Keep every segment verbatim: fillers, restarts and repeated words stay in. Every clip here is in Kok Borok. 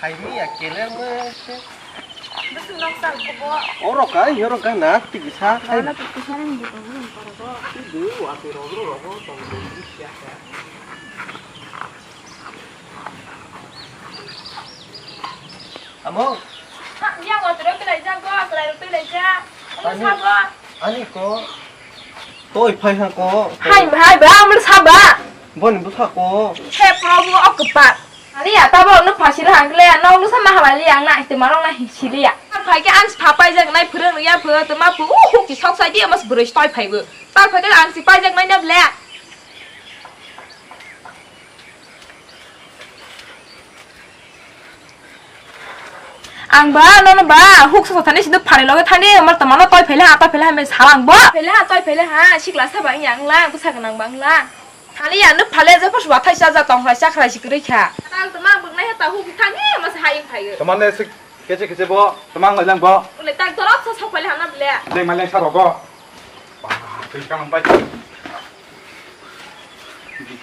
Aini ya kele mo se. Bisi nok sal ko bo. Oro ka, yoro ka na, tigi sa. Ana tigi sa nang di ko, ko ko. Idu, ati ro ro ro ro, tong di siya ka. Amo. Ha, ya ko tro ke lai ja ko, ke lai ro ke lai ja. Ani sa ko. Ani ko. Toi phai ha ko. Hai, hai ba, amul sa ba. Boni bwsa ko. He Prabhu, o kwpal. Ani ya, ta borok no phasi rang kle, no no sa ma hamali yang na, te marong na hi sili ya. Phai ke ang pha pai jak nai phwrwng ya pho, te ma pho, u hu ki sok sai di, mas bwrwi stoi phai bo. Ta phai ke ang si pai jak nai na ble. Ang ba, nono ba, huk sa thani sido phari loge thani, mar tama no toi phele ha, toi phele ha, me salang bo. Phele ha, toi phele ha, sikla sa bang yang lang, bwsa gwnang bang lang. Thani ya, nuk phale je phos wathai cha ja tong khlai cha khlai si kwrwi kha. Tal tama bwk nai ha ta huk thani, mas ha ing phai. Tama ne sik kece kece bo, tama ngai lang bo. Ule tak dorop sa sok phele ha na ble. Deng mai lang sa rogo. Ba, twi ka nang pai.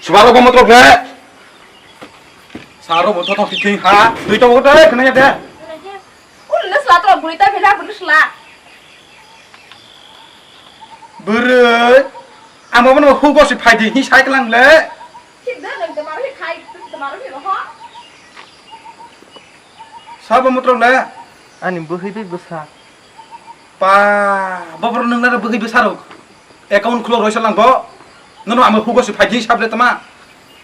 Subaro bo motor khe. Saro bo thothok thik ha. Twi to bo de khna ya de. Ul nus la to buri ta phela buri sla. Buri. Amo bono hugo si phai di hi sai klang le. Thik da nang te maro hi khai te maro hi ho. Sabo motor le. Ani bwhwi bai bwsa. Pa, bopor nung nara bwgwi bwsarok. Account khulok roisa lang bo. Nono amo hugo si phaji sable tama.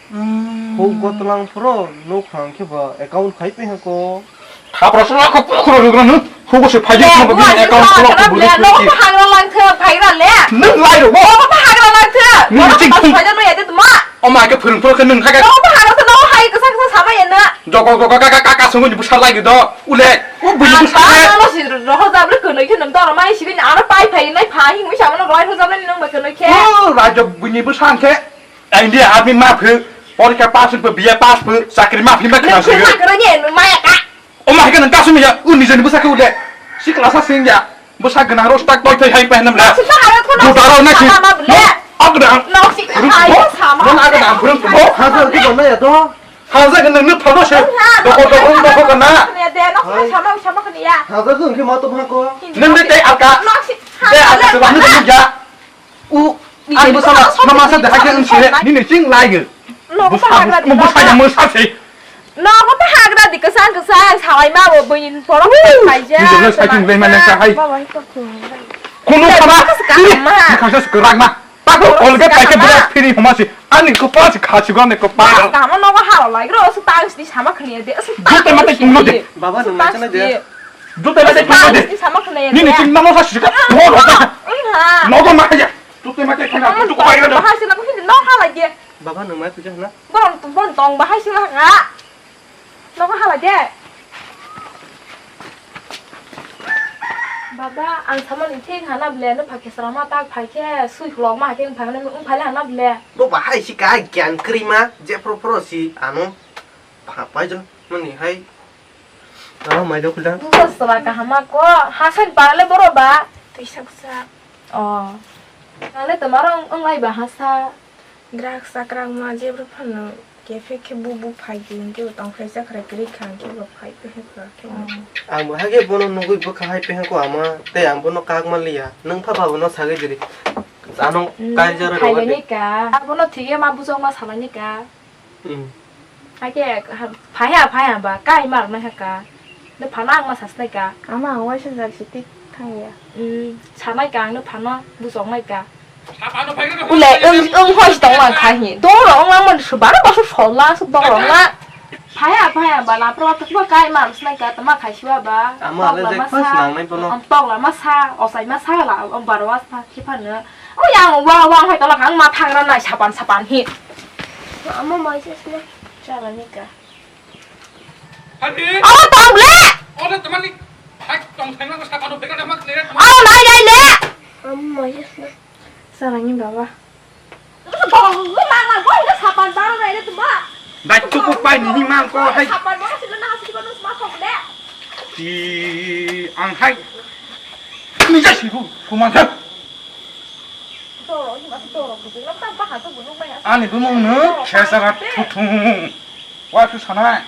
Hmm. Hugo tlang phro nuk thang khe ba account khai pe hako. Thapra sula ko khulok rugna nu. Hugo si phaji sable bo account khulok ko bwgwi no phaji. Hagra lang the, phagra le. Nung lai ro bo. Bo hagra lang the. Nung ching thung. Phaja no ya de tama. O ma ke phwrwng phwrwng khe nwng kha khe. Nobo hano se nobo hai kwsa kwsa sama ya na. Joko joko kaka kaka sungwi ni bwsa lai do. Ule. O bini bwsa khe. Ano si roho jabri kwnwi khe nwng doro mai sibini ano pai phai nai pha himwi sama no roi ho jabri nwng bai kwnwi khe. O rajo bini bwsa khe. India army ma phw. Porikha pass phw, B A pass phw, chakri ma phw ma khna sio. Nwng khna kwnwi nwng maya ka. O ma hai khe nwng kasumi ya, o nijeni bwsa khe ule. Sikla sa sing ya. Bwsa gwnang ro stak toi thai hai pa hinam le. Bwsa ha ro thono. Bwsa ro na si. Sama ma ble. No, agda. No si. Ruk hai bo. Sama. No agda ang phurung bo. Ha sa ki bo na ya to. Ha sa gwnang no thono se. Doko doko doko kana. Ne de no sama sama kani ya. Ha sa gwnang ki ma to bha ko. Nang de te alka. No si. Te alka to bha ni ya. U, ang bwsa ma, ma, ma sa de hai khe ang si he, nini ching lai ge. Nogo bwsa, hagra di, bwsa ya baba. Mo sa se. Nogo ta hagra di kwsang kwsang salai ma bo bini porok paija. Nini le sai chung le ma le sa hai. Baba, hi kok chung. Kuno sama. Bwsa ka ma. Ni khasa se kwrak ma. Ta ko kol ge pai ke bwsa phiri homa se. Ani ko pa se kha se go ne ko pa. Bwsa ka ma nogo haro lai gro, su ta ang si sama khni de. Su ta. Jute ma te kuno de. Baba, nung ma chana de. Jute ma te kuno de. Nini ching ma mo sa se. Mo ro. Nogo ma ya. Tuke mate khana, tuke bai rada. Bahai sila ko hindi no halai je. Baba, nung mai puja hana? Bon, bon tong bahai sila ka. No ko halai je. Baba, ang samani thik hana ble, no phai khe srama tak phai khe sui khulok ma khe phai hana, phai le hana ble. Bo bahai si ka gyan krima, je pro pro si ano pha pai jo mani hai. Oh, mai do khulda. Busa sala kahama ko, hasan parale boro ba. Tisa kusa. Oh. Ale tomaro ong lai ba hasa. Drak sakrak ma jebro phano kefe ke bu bu phai din ke tong khai sa khra kri khang ke bo phai pe he khra ke. Ang bo hage bono nugui bo khai pe ko ama te ang bono kak ma liya. Nung pha ba bono sagai diri. Ano kai jaro ro. Khai ni ka. Abono thige ma bujong ma salani ka. Hmm. Ake phaiha phaiha ba kai mar nai ka. Ne phana ang ma sas nai ka. Ama ang waisa jak si tik thang ya. Hmm. Sanai ka ang ne phana bujong nai ka. Ule ung ung hoi tong ang khai hi. Doro ong ang man su bar ba su sol la su doro na. Phaiha phaiha ba la pro to ba kai mar nai ka tama khai siwa ba. Ama le je khos nang nai bono. Tok la ma sa, osai ma sa la, ong bar wa sa ki phana. O yang wa wa hai tola kang ma thangra nai sapan sapan hi. Amo mai se sna chala ni ka. Hadi. Amo tong le. Amo nai nai le. Amo mai se sna. Chala ni baba. Dai tuku pai ni mang ko hai. Ti ang hai. Ni ja sibu kumang kha. Ani bumung no khesara thuthung. Wa su sana.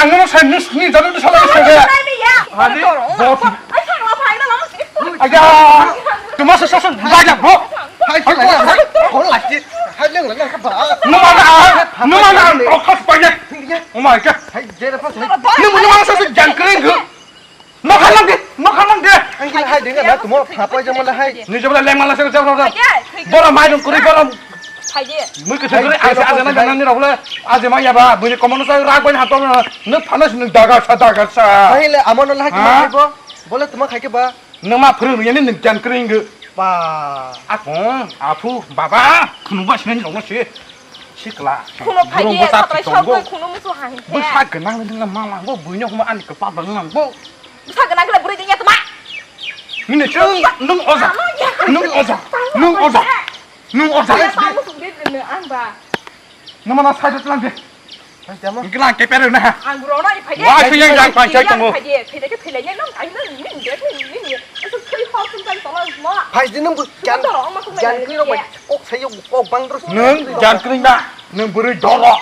Ang no sai nus ni jani nus sai se. Ani, bot. Aja, tuma sa sa sa, baja, bot. Hai, hai, hai, hai, hai, leng, leng, ba. Numa na, numa na, okas banyak. Oh my God. Hai, jere pas, hai. Numa, numa sa sa jangkring gu. Nokha lang de, nokha lang de. Ang khe hai de na tumo phapai jama le hai. Ni jabla leng mala se jabla. Bora mai dong kuri bora. Hai de. Mui khe kuri aje aje na jana ni rokle aje mai yaba bui komono sa rak bai hato na. Nuk phana sini daga sa daga sa. Hai le amano le hai khe bo. Bole tuma khai khe ba. Nung ma phuru nung yani nung jan kring ge. Ba. Akong, apu, baba, khunu ba sini rokle si. Sikla. Khunu phai burung de, bwsa satrai tongo. Sok khunu musu hang khe. Bwsa gwnang le nang ma lang bo, buino huma ani kwpa bang lang bo. Bwsa gwnang le bwrwi de ya tma. Nini chwng, nung oja. Nung oja. Nung oja. Nung oja. Ya pa musu de de ang ba. Nung mana sai de lang de. Hai tamo. Nung lang ke pere na. Ang rono i phai de. Wa sing yang jang phai sai tongo. Phai de, phai de ke phai le nang ai nang ni de ni ni. Asu thui hok sung kan tolo mo. Phai de nung bu jan. Jan kiro ba. Kok sayo kok bang terus. Nung jan kring da. Nung bwrwi doro.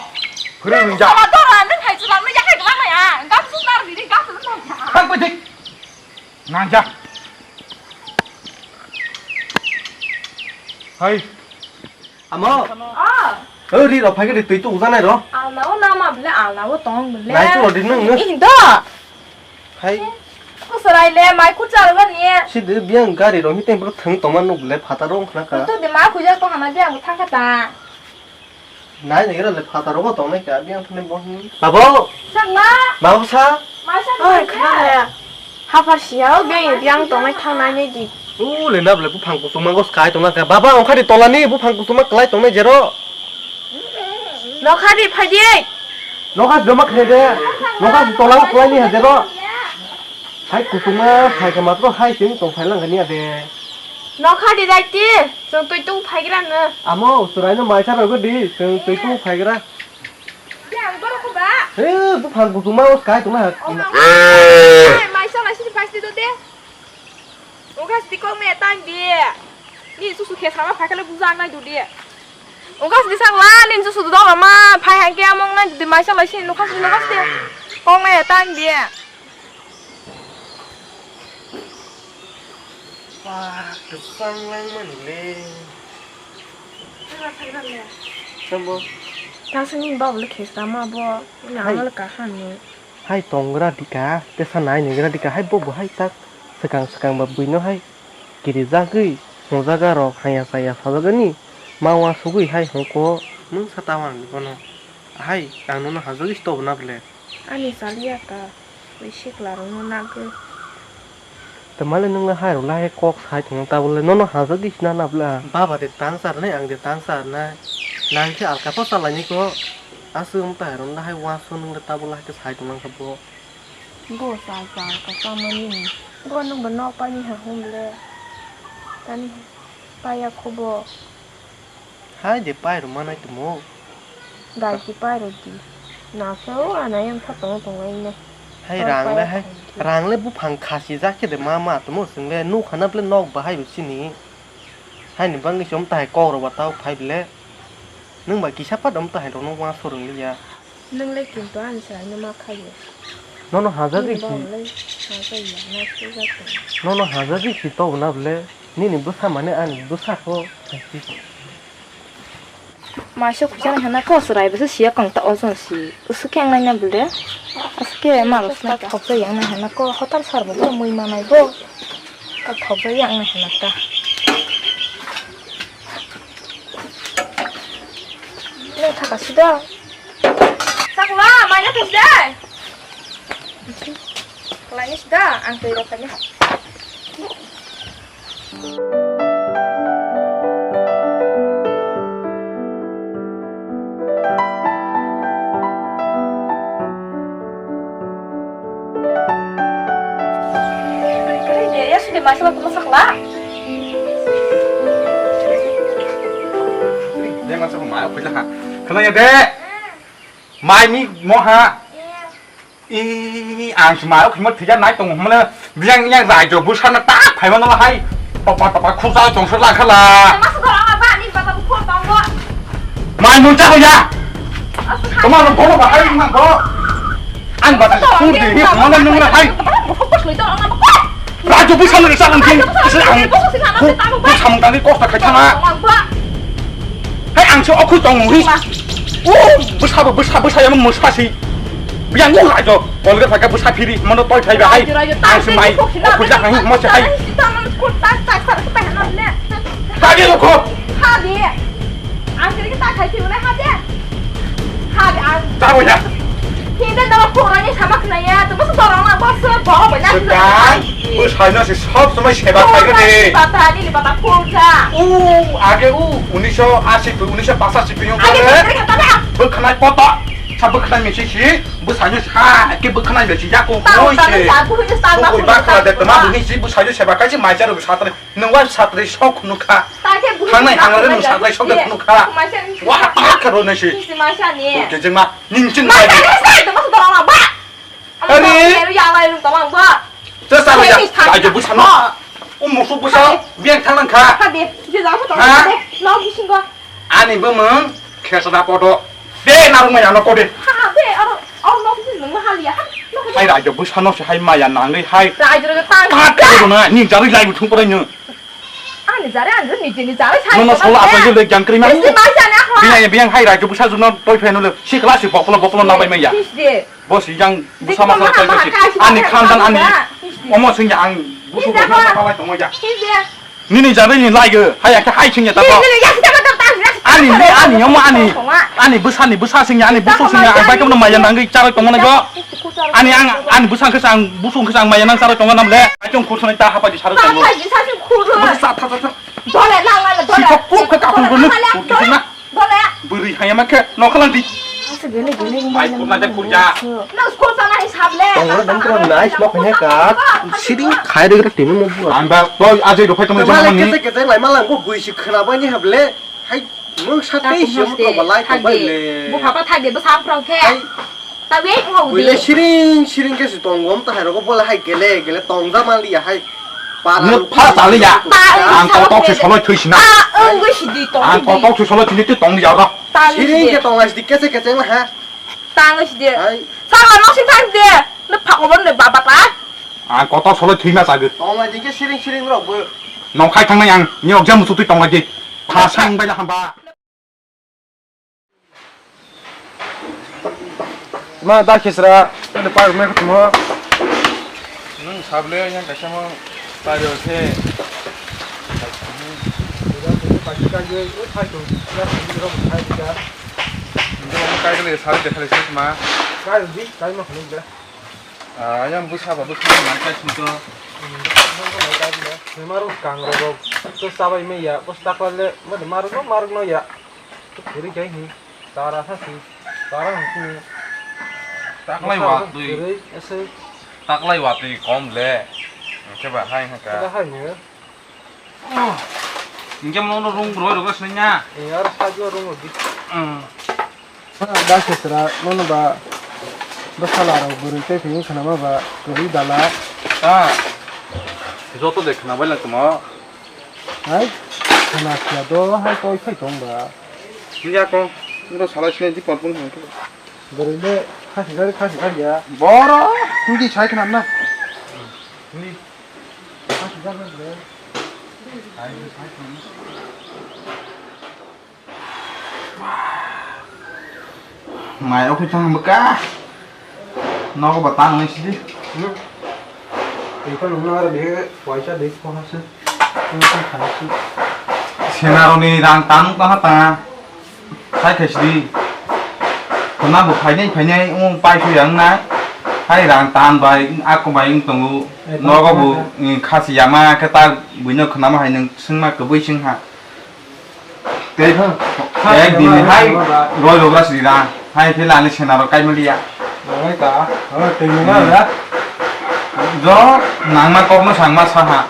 Bwrwi nung ja. Sama doro nung hai chulang nung ya kai lang ya. Gam su nar bini gam su nar ya. Khang pai thik. Nang ja. Hai. Amo. Ah. Oi ri rok phai khe twi tu ujanai ro. Alna o nama bile alna o tong bile. Nai tu rodi nung nung. Ih do. Hai. Kusarai le mai kuchal ba ni. Si de biang gari rong hi tem bro thang tongma nuk le phataro wng khna ka. Tu de ma khuja to hana biang thang kha ta. Nai ni gra le phataro bo tongnai ka biang thani bo hi. Babo. Sakma. Babo sa. Mai sa. Oi khna ya. Hapar sia o biang biang tongnai thang nai ni di. U le na bole buphang kusuma go skai tongna ka. Baba ongkha di tola ni buphang kusuma klai tongnai jero. Nokha di phai di. Nokha joma khede. Nokha tola o kwlai ni hajero. Hai kusuma hai khe matro hai chwng tong phai lang gani ade. Nokha di dai ti. Chwng twi tung phai gra no. Amo surai no mai sa rok di chwng twi tung phai gra. Yang boro ko ba. He buphang kusuma o kai tong na. Mai sa lai si phai si do de. Ungkha sidi kok me tang di. Ni susu khe sama phai khala buja ang nai dudi. Ungkha sidi sang la ni susu dong ma phai hang ke among nai dudi mai sa lai si nukha sidi nukha sidi. Kok me tang di. Wah, kesang lang mani le. Sambo. Tang sini ba bole khe sama bo. Ni ang le ka han ni. Hai tongra dika, tesa nai nigra dika, hai bo bo hai tak swkang swkang ba buino hai kirijagwi hwnjaga rok haya chaya sajagani ma uansugwi hai hwnkhe. Mungsa tawang bono, hai ang nono hajagwi se tobona bwle. Ani chaliya ta, twi sikla rokno nagwi. Tamale nwng le hai rok le hai kok sai tongno tabuk le nono hajagwi sina na bwle. Baba de tang sa rwnai ang de tang sa rwnai. Nang khe alka pho sa lainai kho. Aswk wng tai rok le hai uansuk nwng le tabuk le hai khe sai tong nang kha bo. Go sa sa alka chamani. Go nwng bo nok paini ha hum le. Tani paya kho bo. Hai de pai rw manai tumo. Dai ki pai rw di. Na se o ana yang pha tong tong ai ne. Hai rang le hai, rang le buphang khasi jak khe de ma ma tumo sing le nuk hana ble nok bahai bo sini. Hai ni bangwi chom tai kok rw ba tau phai ble. Nwng ba kisa phat om tai rok no uansuk rwng li ya. Nwng le kintu ani chwraino ma khaio. Nono hajabi si. Nini babalai hajabi ya, nai sujak tong. Nono hajabi si tong na bole. Nini bwsa mane ani bwsa ko. Maisok pisa nai hana ko chwrai bwsa siya kong ta ojon si. Usu khe ang nai na bole. Aske ma bwsa nai ka. Thok jai ang nai hana ko hotar sar bo mui manai bo. Ka thok jai ang nai hana ta. Nang thaka suda. Sakla, maina thok jai. Kalai ni sida, ang twi rok kanya. Kai de, ya sudah masuk aku masak lah. Dia masuk rumah, aku dah. Kenapa ya, Dek? Mai mi moha. I, ang se mai khimo thija nai tong hmle. Biang yang raijo busana ta phaima no hai. Topa topa khusa tong se la khala. Mas ko ama ba ni baba bu ko tong go. Mai mun cha ya. Toma lo ko ba hai ma ko. Ang ba ta sur de hi mo na nung na hai. Raju bisa lu sa lang kin. Bisa ang. Ku samung tangwi kok ta khai thang a. Hai ang se okhui tong hi. O bisa bo bisa bisa ya mo sa si. Biang ko raju. Kol ga thaka bisa phiri mo no toi thai ba hai. Ang se mai. Okhui ja hai mo se hai. Tagi lo ko. Hadi. Ang kiri kita khai thai le hadi. Hadi ang. Tabo ya. Hindi daw pura ni sama kena ya. Tu masa dorong na bos bawa banyak. Sekarang, bos hanya si sob semua seba khai ni. Bata ni bata pura. U, age u, unisho asi tu, unisho pasa si tu yung kare. Bos kena kota. Sa bos kena misi si, bos hanya si ha, ke bos kena misi ya ko. Tahu, tahu, aku ini sama. Ko ba kala de tema bos si bos hanya seba kai si mai jaru satre. Nwng wa satri sok nukha. Thangnai hangrok nwng satri sok de nukha. Wa ta kha ro nai si. Kejeng ma ning ching bai. Ari. Chasa ya. Ai je busa no. O musuk busa biang thang nang kha. Ha. Ani bumung khesa da podo. Be narung mai ano kode. Hai rajo busa no se hai maya nangwi hai. Rajo rajo tang. Ka ko na ni jari lai bu thung pore nyo. Ani jare ani jare ni jini jare sai. Nono sola apa jule jang kri mang. Bisi mai jani ako. Biang biang hai rajo busa juno toi pheno le. Si kelas si bokolo bokolo na bai maya. Bisi. Bos yang busa masa toi pheno si. Ani khandan ani. Omo sing ya ang. Busu busa apa lai tong ya. Nini jare ni lai ge. Hai ya hai sing ya ta. Ani ni ani omo ani. Ani busa ni busa sing ya ani busu sing ya ang bai kono maya nangwi charai tong na go. Ani ang ani busa khe ang busu khe ang maya nang charai tong na le. Ai tong khur sonai ta hapa di. Saro tamo. Sasa sing khuru. Sa tha tha tha. Dole lang lang dole. Si kok kok ka kok kok. Dole. Beri hanya mak no khalang di. Asa gele gele. Ai kurna de kurja. Na school sana hisab le. Tong na dam kro nai sma phe ka. Sidi khai de timi mo bu. Ang ba boy ajai do phai tong. Mala kete kete lai mala bo bui si khna ba ni hable. Hai mung sa tei si mo ko balai ko bai le. Bu papa thai de ba sam pro khe. Tawi wngkha ui le siring siring khe se tongo, omo tahai rogo bola hai gele gele tongja manliya hai. Para no pha chaliya. Ang kotok se soloi thoi sina. Ang kotok se soloi thini twi tong liya ro. Siring khe tonglai sidi kese kese wngla ha. Tangwi sidi. Hai. Saka no sing thang de. No pha obo no baba ta. Ang kotok soloi thwi ma chagwi. Tonglai di khe siring siring rok bo. Nong khai thangnai ang. Ni okja musu twi tonglai di. Pha sang bai la hamba. Ma da khisra, da pa me khutmo. Nung sable yang kaisa mo tajo se. Kai kale sare de kale se ma. Kai di, kai ma khulung de. Ah, yang busa ba busa ma kai sinto. Memaru kang rogo, to sabai me ya, bos takle, mo maru no, maru no ya. Kwrwi khe hi, tara sa si, tara hwn sini. Taklai watwi. Kwrwi, ese. Taklai watwi kom le. Hwnkhe ba hai hwnka. Khe hai ni. Hwnkhe mo no rung roi rok sinai na. Eh, aro sa jo rung rok di. Hmm. Da sesra, nono ba, bwsala rok bwrwi tei phiyung khna ma ba, kwrwi dala. Ah. Joto de khna bai lang tamo. Hai, khana siya do, hai koi khai tong ba. Hiya ko, ro salai sinai di pon pon hwn. Bwrwi le, Khasi gari, khasi gari ya. Boro, hindi sai khnam na. Hindi. Khasi gari na ble. Sai, sai khnam na. Mai okhui thang bwkha. Nogo ba tang nai sidi. Hmm. Tei phano hwnna aro behe waisa de kho hase. Tei phano kha hase. Senaroni rang tang tong ha ta. Hai khai sidi. Khuna bo phainai phainai wng pai su yang na. Hai rang tan bai ako bai wng tongo. Nogo bo khasi yama khe ta buino khuna ma hai nung singma kwbui sing ha. Tei ek din ni hai roi rogra sri da. Hai khe lani sena ro kai mali ya. Nai ka. Aro tei nung na da. Jo nangma kok no sangma sa ha.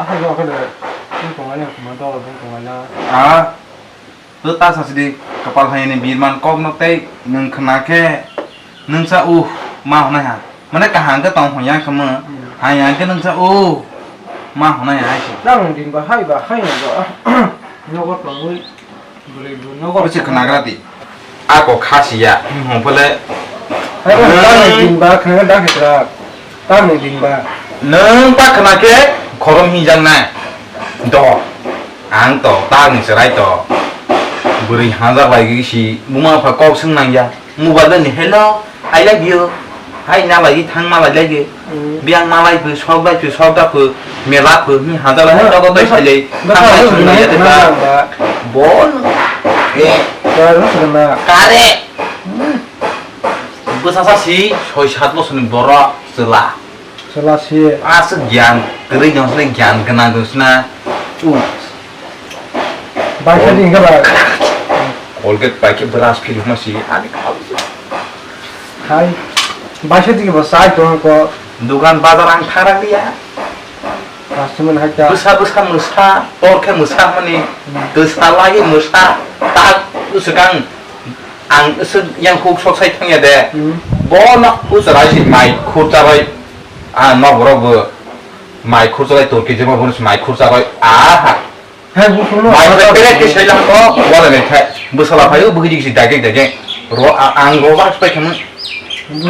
Asa jo khe de. Tong tongai na ma do tong tongai na. Ah. To ta sa sidi kapal hai ni birman kok no tei nung khna khe nung sa uh ma hwnai ha. Mane kaham khe tong hwn yang khe mo. Hmm. Hai yang khe nung sa uh ma hwnai hai se. Nang din ba hai ba hai na ba. Nogo tongwi bwrwi bu nogo. Bwswk khnagra di. Ako khasi ya. Hwn phole. Hai ba nang din ba khna da khitra. Tamni din ba. Nung ta khna khe khorom hinjak nai. Do. Ang to tamni chwrai to. Bwrwi hanjak lai gwi si buma pha kok swng nang ya. Mobile ni hello, I love you. Hai na lai thang ma lai lai. Hmm. Biang ma lai phu sok lai phu sok da phu mela phu ni hanjak lai. Hmm. Jogo doi sai lai. Bwsa, thang lai bwsa, thang lai ya bwsa, ba. Bol. Eh. Bwsa, bwsa, bwsa. Kare. Hmm. Bwsasa si soi sat bosorni borok chwla. Chwla si. Aswk gyan kwrwi dong sini gyan gwnang dong sina. U. Baisa di hingke ba. Colgate bai khe brush philima si ani khao. Hai. Baisa di ba sai tong ko. Dukan bazar ang tharang liya. Customer hai ta. Bwsa bwsa mwsa, tor khe mwsa hwnmani, hmm, twsa lagi mwsa, tak swkang ang swk yang huk sok sai thangya de. Hmm. Bono bwsa rai si mai khurcha bai, ah, nok borok bo mai khurcha bai, tor khe jema bono si mai khurcha bai, aha. Hai, buphang no. Mai bai pere khe sai lang ko, wala le thai. Bwsa la phai, bwgi dik si dagek dagek. Ro, a-, ang ro ba spai khamu.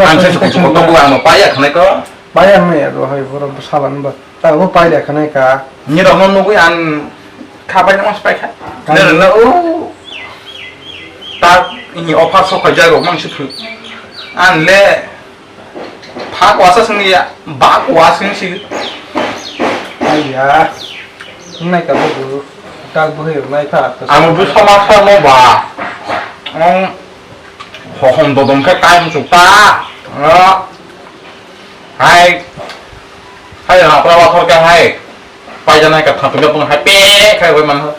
Ang sai su kuchu ko to ang no paya khanai ko. Paya nai ya ro hai, boro bwsa la nba. Ta bo pai da khanai ka. Nirok no nugui ang khapai no spai kha. Nirok no u ta ini offer sok kha jago mang si phu. Ang le phak wasa sing ya, bak was sing si. Ai ya. Nai ka bo bu. Tak bo he nai ka. Ang bu sama sama ba. Ang hohom dodom khe kain chukta. Hai, hai, rapra wathor khe hai. Paijana ka thapinga pung hai pe khai bai man.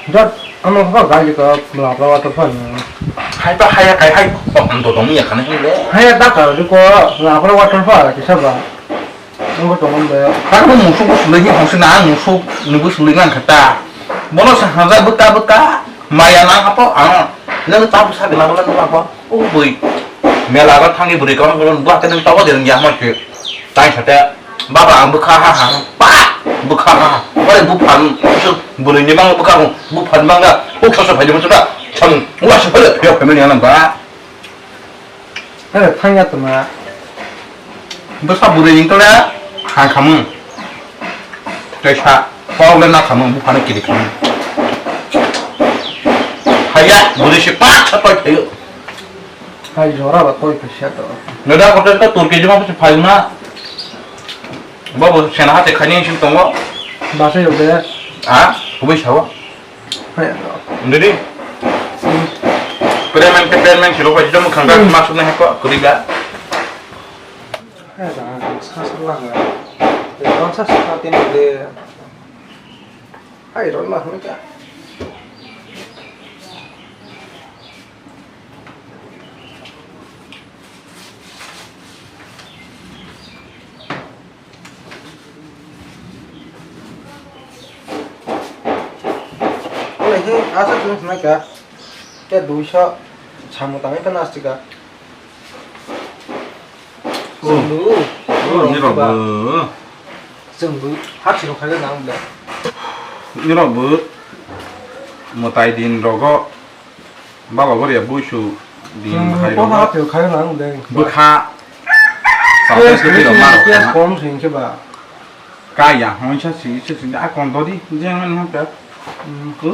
Jat, ano kha gai ka rapra wathor phan. Hai pa hai kai hai. Oh, ang to dong ya kana hai le. Hai ta ka ri ko rapra wathor pha ki sa ba. Ang to dong ba. Ka ko musuk ko sulai ni hosina musuk ni bu sulai ngan khata. Bono sa haja buka buka. Maya na hapo ang. Nang ta bu sa gela gela hapo. O bui. Mela ba thangi buri kawan kawan buah tenang tawa dereng ya mo ke. Tai sate. Baba ang bukha ha ha. Pa! Bukha ha ha. Ore buphan. Buri ni bang bukha buphan bang ga. Uksa sa phai mo sa. Sam. Wa sa phai phai phai ni anam ba. Ore thang ya tuma. Bwsa buri ni tole ha khamu. Tei sa, kok le na khamung, buphano kiri khamung. Haya, buri se pa, sa toi thayo. Hai jora ba toi phaisa to. Neda kotor ka turki juma phaisa phayuna. Babu sena hate khani sing tongo. Basa yo de. Ha, kubai sawa. Hai to. Ndedi. Premen ke premen siro pa jom khangga masuk na ko kuriga. Hai da, sa sa lang. Bangsa sa tin de. Hai ro la hwn ka. Ole he, asa tun hwn ka. Ke duiso samung tangwi ka nastika. Oh. Chwngbo, oh, nirok ba. Bo. Chwngbo hati rok khaina nang bwle. Nirok bo mwtai din rogo baba boria buisu Din Hmm, hai ko rok ba no. Hapyo khai na ang deng. Bwkha. Yes, Sabai kwtwi rok ma rok yes, khana. Kom sing khe ba. Kaya, hon sa sing, sing, sing, a kon dodi, jeng ani hon ka. Hmm. Ko,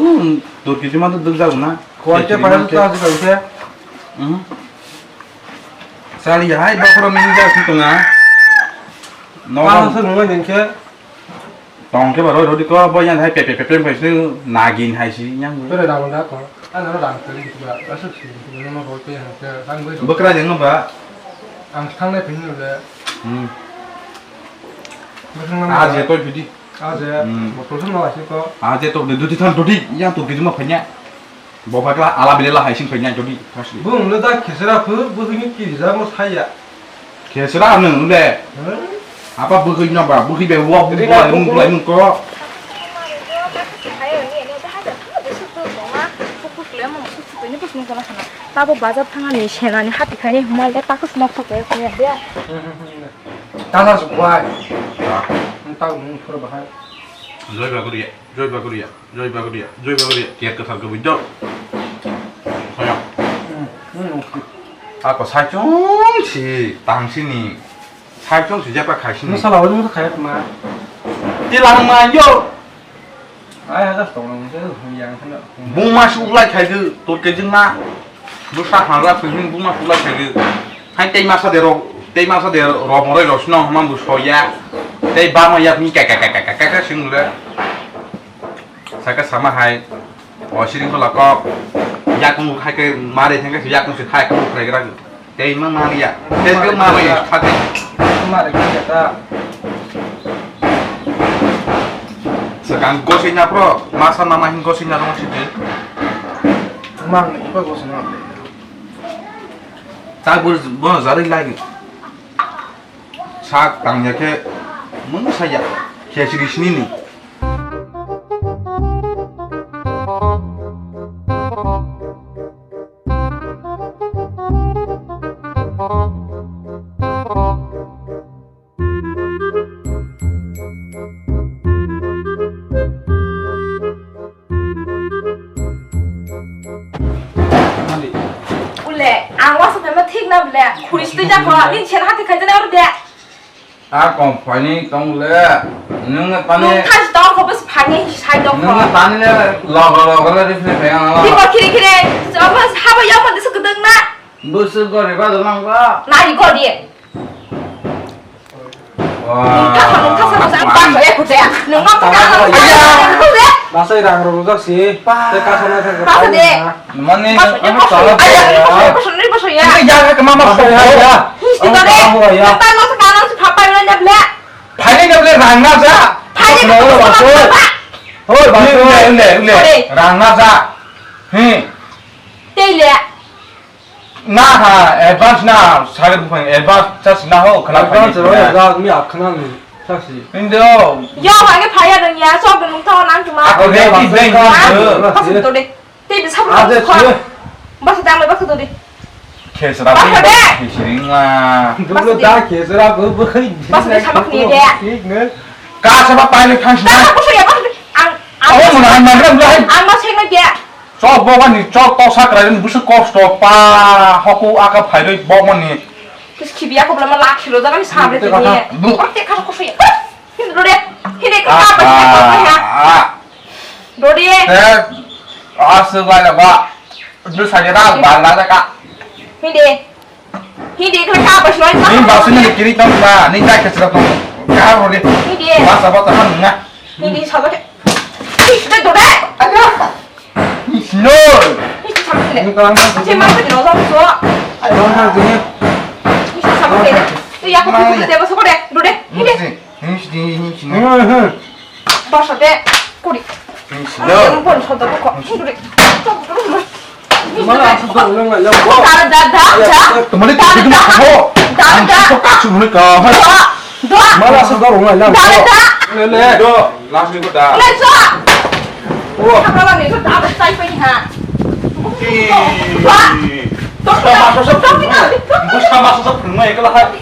dor kiji ma dor jago na. Ko ai ke Kiri pa ma ta ke. Sa sa ke. Hmm. Sali hai, bokro mini ja si tunga. No. Pa sa nunga jeng khe. Tong khe ba roi rodi ko bo yan hai pe pe pe pe pe nagin hai si yang. Tere dang da ko. Ano dang tere ba. Asuk si. Ano ko pe han ke dang bai. Bwkra jeng ba. Ang thang le phin le. Hmm. Bwkra na. A je to phidi. A je. Hmm. Botol sung la si ko. A je to de duti than duti yang to gizma phanya. Bo phakla ala bile la hai sing phanya jodi thasli. Bung no da khesra phu, bo hini ki ja mo saya. Khesra nung le. Hmm? Apa bo hini ba, bo hi be wo, bo Rina lai mung, bo lai mung ko. Tabo bazar thangani senani hati khaini huma le takus nok thok ya ya. Tana su kwai. Tau nung phur bahai. Joi ba guriya, joi ba guriya. Joi Bagoriya, Joi Bagoriya, kiyat kwthar kwbui do. Hoya. Hmm, hmm, okay. Ako saichung si, tang sini. Saichung si jepra khai sini. Nung sala wali mungsa khayat ma. Tilang ma yo. Ai, hajar tong nung se, yang sana. Bung ma su ulai khai ge, tor ke jing ma. Bwsa hangra phwrwng buma pula thaigo. Hai tei masa de rok, tei masa de rok morai rok sino hwnma bo soya. Tei bama yak ni ka ka ka ka ka ka sing le. Saka sama hai. O siring kola kok. Yakung hai ke mare thangka yakung se hai kung krai gra. Tei ma ma ya. Tei ke ma ma ya thak. Mare ke ta. Sekarang gosina pro, masa nama hin gosina rong sini. Mang ni pa gosina. Sak bo, bono jarwi lai. Sak tangya khe mung saya. Khesri sini ni. Ule, ang wasa phaima thik na bole, khuri sitwi jak kho, nini sel hati khai jana oro de. A company tong le, nung ne pani. Nung thas tong kho, bas phani sai tong kho. Nung ne pani le, logo logo le refresh phai ang. Di kor khiri khiri, jaba haba yang mande se kedeng na. Busu gori ba dolang ba. Nari gori. Wah. Nung thasa, nung thasa, nung thasa, ang bakso ya, kuda ya. Nung ngam thasa, nung thasa, nung thasa. Basai rang rok rojak si. Tei kasa na thang. Kasa de. Mani, basai, ano basai. Chala. Ay, ay, basai, basai, basai ya. Ini jaga ke mama. Basai ya. Histi to de. Nung tan no thasa, nung thasa, papa, nung thasa, bla. Phai ni bla rang na ja. Phai ni bla rang na ja. Hoi, basai. Ule, ule, ule. Rang na ja. Hi. Tei le. Na ha, advance na, sari buphang advance charge na ho, khna advance phai ro, ni. Advance mi akhna ni, charge. Indo. Yo, ha ke phaya dong ya, sok dong tho nang tuma. Ako de, di de. Ha? Bas to de. Te de sabun. Ade, ko. Bas dang le bas to de. Khesra bas de. Khesring la. Dulu da khesra bu bu. Bas de sabak ni de. Thik ne. Ka sabak pai le khang sna. Ka sabak ya bas de. Ang, ang. Oh, mun han man ram lai. Ang ma seng na de. Chok bokmani chok to sakrai ni busu kosto pa hoku aka phairoi bokmani. Kis khibiya ko blama lak khilo jaga ni sabre te ni. Korte khar ko suya. Hin dode. Hine ka ka pa ha. Dode. Te asu lai ba. Du sa ra ba la ka. Hinde. Hindi ko ka ba shoi. Ni ba sini kiri tong ba, ni ka ke sira tong. Ka ro de. Hindi. Ba sa ba ta han nga. Hindi sa ba ke. Hindi to de. Aja. Ni sino. Hindi sa ba ke. Ni ka ma. Che ma ke no sa so. Ai, no sa ni. Hindi sa ba ke. Tu ya ko tu de ba so ko de. Do de. Hindi. Hindi, hindi, hindi. Basa de, kuri. Ang pon soda ko. Kuri. Mala asuk dor wng lai. Da, da, da, da. Tomani da, da, da. Da, da. Ang sok kasu muni ka. Da, da. Mala asuk dor wng lai. Da, da. Le, le. Do, last week da. Le, so. Wo. Apa lagi itu da, da, sai pa ni ha. Ki. Ba. Busa masa sa phungnai. Busa masa sa phungnai kala hai.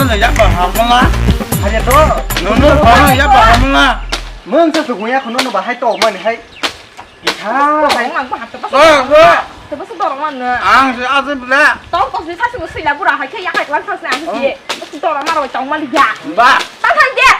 Nono no yaba hamla. Hanya to. Nono no yaba hamla. Mung sa sukunya kono no bahai to mani hai. Isa hai. Ang ba hatta ba. Oh, oh. Te ba dorong man na. Ang si asin bla. To to si sa su si la bura hai ke ya kai klan sa sa ang si. Dorong ma ro chong ma ya. Ba. Ta than je.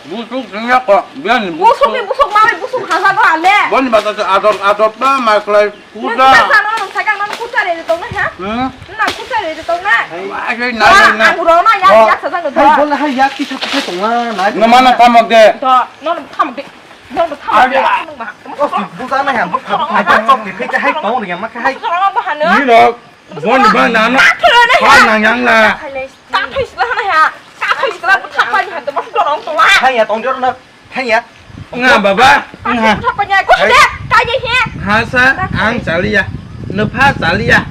Busuk singya ko, biyan ni busuk. Busuk ni busuk mami busuk hasa ko ale. Boni bata se ador ador ba maklai puja. Nang sa no nang sa kang nang puja re tong na ha? Hmm? Nang puja re tong na. Ai na na. Ang ro na ya ya sa sa no. Hai bol hai ya ki sa sa tong na. No mana kamok de. To no kamok de. No kamok de. Ai ya. Nang ma. O si buka na ya. Hai chok ni phe hai tong ya ma hai. Ni lo. Boni bang nano. Kathoi na ha. Bang nang yang la. Kathoi sila hana ha. Kathoi sila bu thapa ni ha to mas dorong to wa. Thang ya tong jor na. Thang ya. Nga baba. Nga. Thapa ni ko de. Ka ye he. Ha sa ang chaliya. No pha chaliya.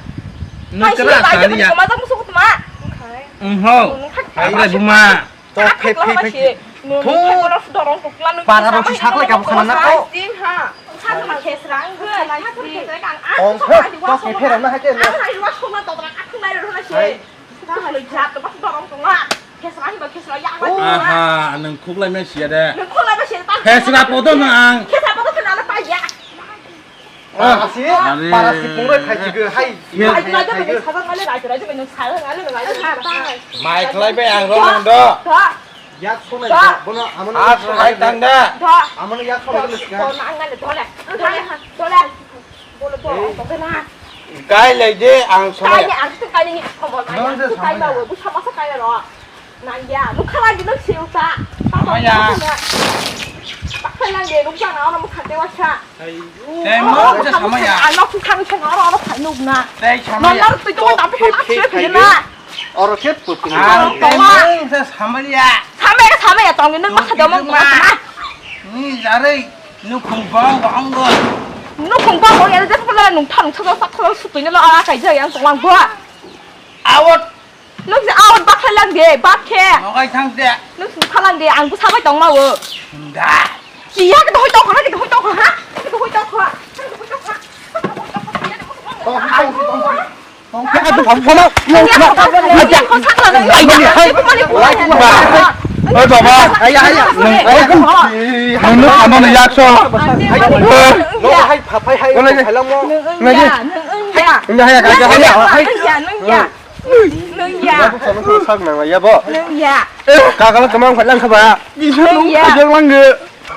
No kra chaliya. Ma jang musu ma. Ngho. Abre buma. To phe phe phe. Thung. Para rok si saklai kabu khana na to. Ong phe to phe phe rok na hai te. Aha, nang khuklai ma siya de. Khesra podo no ang. Para si, para si pungroi khai chigwi, hai. Hai, hai, hai, hai, hai. Mai khlai bai ang rong do. Yak sonai bono amano. Ah, hai tang da. Amano yak sonai le ska. Kai lai de ang sonai. Kai ni ang tu kai ni. Nang je sama ya. Nang ya, nukha lagi nang siu ta. Sama ya. Pakai lang de nukha na orang bukan dewasa. Tei mo je sama ya. Ano ku kang chang aro aro khanuk na. Tei sama ya. Nang tui to tapi ko aksi phi na. Oro khe putri. Ang tei mo je sama ya. Sama ya sama ya tong ni nang masa dong mo. Ni jare nukhung bong bong go. Nukhung bong bong ya je La nung thang thang sak thang sutui no la a kai jai ang tong lang bo. Awot. Nung se awot bak khai lang de, bak khe. Nokai thang de. Nung sung kha lang de, ang bu sabai tong ma o. Da. Iya ke hoi tong kha, ke hoi tong kha. Ke hoi tong kha. Tong, tong, tong, tong. Oi baba, nungno samano yakso. Nungya, nungya. Nungya, haya, haya, haya. Nungya, nungya. Nungya. Sak nang ya bo. Nungya. Kakala kamang phalang khaba. Nungya. Ajak langge.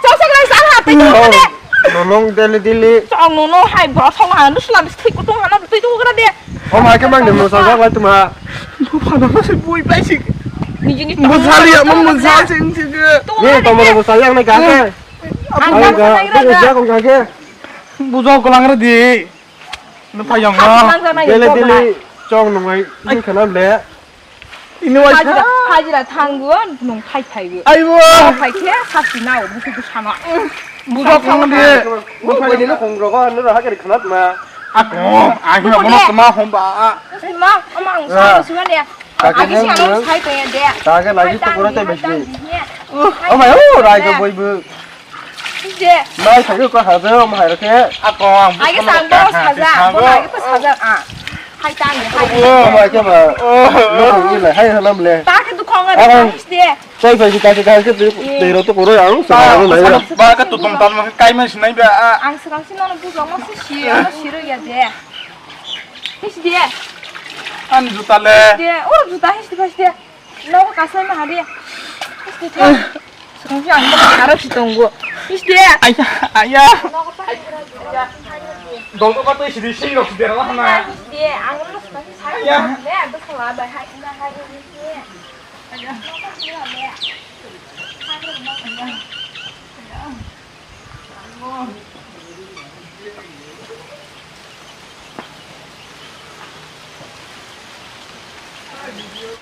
Chosok lai sa ha, twi twi de. Nonong deli deli. Chong nono hai bro song ha, nusla bis thik kutung ha, na twi twi gra de. O ma ke mang de mo sa lai tuma. Bo phana ma se bui pai sik. Niji ni mo sa li mo mo sa sing sik. Ni to mo mo sa yang na ga. Ang ga ga. Ko ga ga. Bujo ko lang ra di. Nung phai yang no. Dele dele chong nung ai nung khanam le. Ini wai hajira, hajira thango nung phai phaigo. Aibo. Phai khe sasti nao buku tu sama. Bujo kong de. Buku de no kong rogo no ha kari khanat ma. Ako, ahi na mono tama hom ba. Ma, ama ang sa suan ya. Agi si ang sai pe de. Tage lagi to koro te besi. Oh mai oh rai ko boi bu. Ije. Mai thangwi ko hajo, mai rokhe. Ako ang. Age sang bo saja, bo age bo saja a. Hai tang de, hai. Oh, mai ke ba. Oh. Lo ko ni le, hai halam le. Ta ke dukhong a, de. Chai pai ta ke ta ke de ro to koro ang sa ro nai. Ba ka tu tom tam kai mai sinai ba. Ang sa kang si no bu jong si si, no si ro ya de. His de. An juta le. De, oh juta his de, his de. Nogo kasai ma hadi. Sukang si ang aro si tongo. Is de. Aya, aya. Dongko ka tei sidi sing rok sidi rok na. Is de, ang lo sukang si sai. Aya. Ne, ang to sala bai hai na hai. Aya.